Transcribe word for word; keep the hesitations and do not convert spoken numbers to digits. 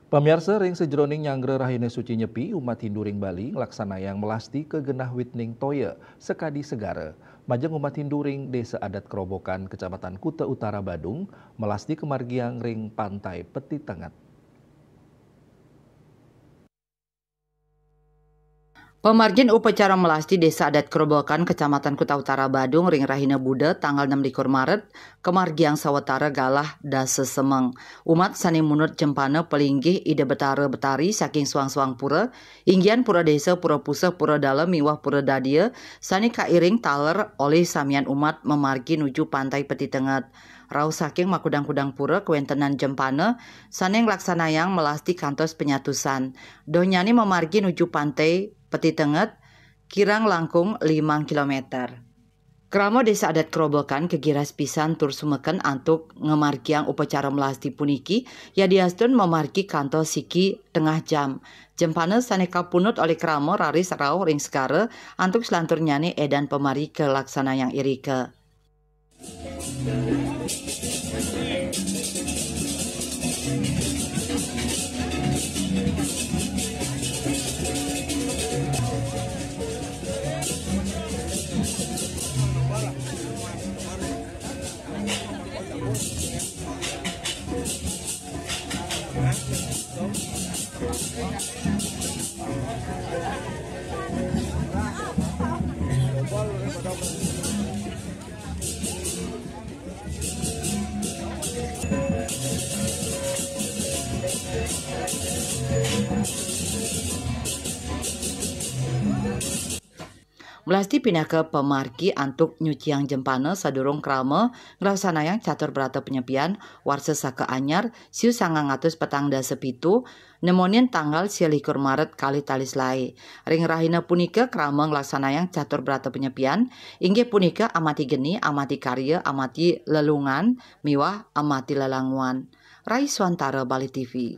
Pamiarsa, ring sajeroning nyanggra Rahina Suci Nyepi, umat Hindu ring Bali nglaksanayang melasti ka genah witning toya sakadi segara. Majeng umat Hindu ring Desa Adat Kerobokan, Kecamatan Kuta Utara, Badung, melasti kamargiang ring Pantai Peti Tenget. Pamargin upacara melasti Desa Adat Kerobokan, Kecamatan Kuta Utara, Badung, ring rahina Buda, tanggal enam likur Maret, kamargiang sawatara galah dasa semeng. Umat sane munut jempana palinggih Ida Betara Betari saking suang-suang pura, inggihan pura desa, pura puseh, pura dalem, miwah pura dadia, sane kairing taler olih samian umat mamargi nuju Pantai Peti Tenget. Rauh saking makudang-kudang pura kawentenan jempana sane nglaksanayang melasti kantos panyatusan. Dohnyane mamargi nuju Pantai Peti Tenget, kirang langkung limang kilometer. Krama Desa Adat Kerobokan kagiras pisan tur sumeken antuk ngamargiang upacara melasti puniki, yadiastun mamargi kantos siki tengah jam. Jempana sane kapunut olih krama raris rauh ring segara, antuk selanturnyane edan pamargi kalaksanayang irika. Melasti pinaka pamargi antuk nyuciang jempana sadurung krama nglaksanayang catur brata panyepian warsa saka anyar siu sangang atus petang dasa pitu, nemonin tanggal sia likur Maret kalih tali selae. Ring rahina punika krama nglaksanayang catur brata panyepian, inggih punika amati geni, amati karya, amati lelungan, miwah amati lelanguan. Rai Swantara, Bali T V.